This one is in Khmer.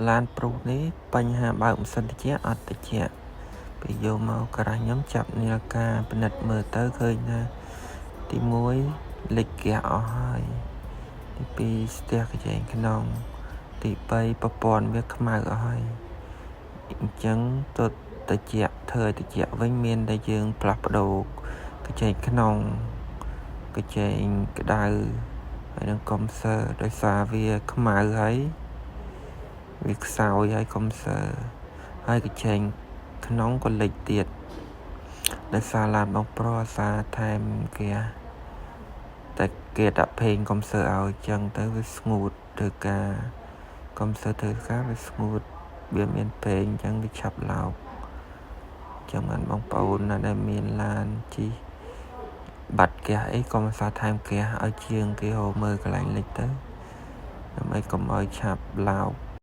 ឡាន Prius នេះបញ្ហាបើកម៉ាស៊ីនត្រជាក់អត់ត្រជាក់ពេលយកមកការ៉ាស់ខ្ញុំចាប់នាឡិកាពិនិត្យមើលទៅឃើញថាទី1លិចហ្គាសអស់ហើយទី2ស្ទះកញ្ចែងក្នុងទី3ប្រព័ន្ធវាខ្មៅអស់ហើយអញ្ចឹងទៅត្រជាក់ធ្វើឲ្យត្រជាក់វិញមានតែយើងផ្លាស់ប្ដូរកញ្ចែងក្នុងកញ្ចែងក្តៅហើយនឹងកុំសើដោយសារវាខ្មៅហើយវាខ្សោយហើយកុំសើហើយកញ្ចែងក្នុងក៏លិចទៀតដោយសារឡានបងប្រុសអាសាថែមគេតែគេដាក់ភេងកុំសើឲ្យចឹងទៅវាស្ងួតធ្វើការកុំសើធ្វើការវាស្ងួតវាមានភេងចឹងវាឆាប់ឡោកចឹងបានបងប្អូនណាដែលមានឡានជិះបាត់ហ្គាសអីកុំអាសាថែមហ្គាសឲ្យជាងគេហៅមើលកន្លែងលិចទៅដើម្បីកុំឲ្យឆាប់ឡោក។